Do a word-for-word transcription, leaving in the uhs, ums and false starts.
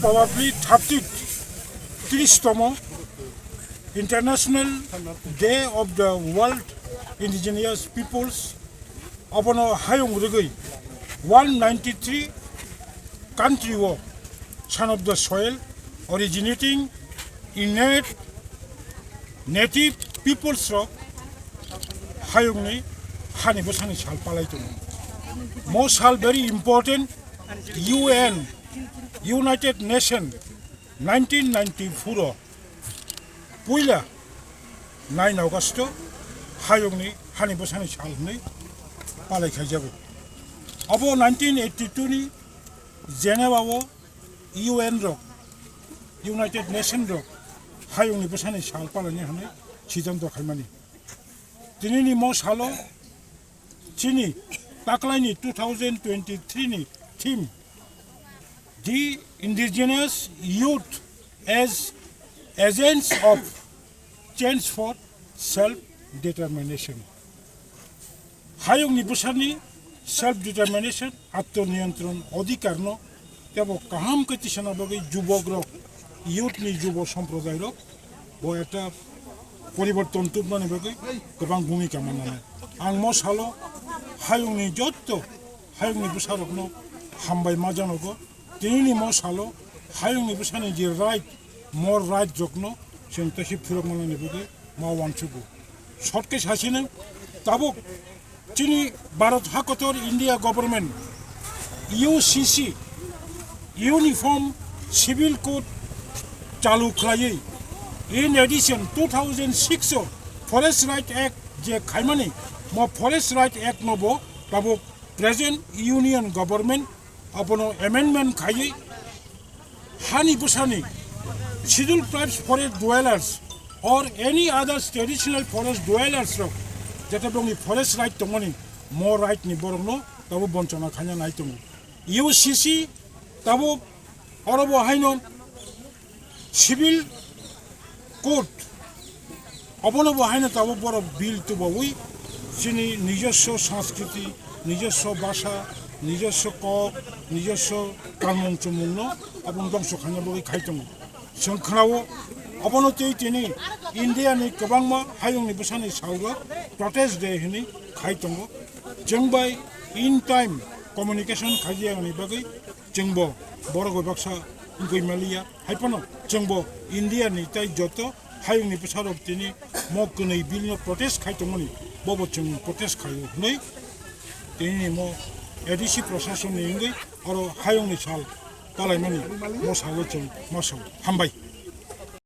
Probably thirty, tris tomo International Day of the World Indigenous Peoples, obono hayung rwgwi one ninety-three country o Son of the Soil originating in native peoples rok hayungni hani bwsani sal palai tongo. Mo sal very important, U N, United Nation, nineteen ninety-four o puila nine August o hayungni hani bwsani sal hwnwi palai khaijago. Abo nineteen eighty-two ni Geneva o U N rok, United Nation rok hayungni bwsani sal palaini hwnwi siddhanto khaimani. Tinini mo salo chini taklaini two thousand twenty-three ni theme, The Indigenous Youth as Agents of Change for Self Determination. Hayungni bwsani self determination, atmaniyontron odhikarno tebo kaham khe tisana bagwi jubokrok, youth ni jubo somprodairok bo ekta poriborton tubnani bagwi kwbang bhumika mannani. Ang mo salo hayungni jotto hayungni bwsarokno hambai ma janogo. Tinini mo salo hayungni bwsani je right, more right jokno chwng tei phirok manani bagwi ma uansugo. Short khe sasino tabuk chini Bharat hakotor India government U C C, Uniform Civil Code chalu khlaiwi, in addition two thousand six o Forest Right Act je khaimani, mo Forest Right Act no bo tabuk present Union government abono amendment khaiwi hani bwsani Scheduled Tribes forest dwellers or any other traditional forest dwellers rok jete bongni forest right tongmani, mo right ni borokno tabuk bonchona khaina nai tongo. U C C tabuk oro bo haino civil code obono bo haino tabuk borok bill tubawi chini nijoswo sanskriti, nijoswo basa, nijoswo kok, nijoswo kanmung chumungno abono dongso khaina bagwi khai tongo. Chwng khwnao obono tei tini India ni kwbangma hayungni bwsani salrok protest day hwnwi khai tongo. Chwng bai in time communication khaijayani bagwi chwngbo borok bai baksa wngwi maliya. Hai phano chwngbo India ni tei joto hayungni bwsarok tini mo kwnwi bill no protest khai tongmani, bobo chwng protest khaio hwnwi tini mo A D C prasasonni wngwi oro hayungni sal palaimani mo salo chwng ma sao. Hambai.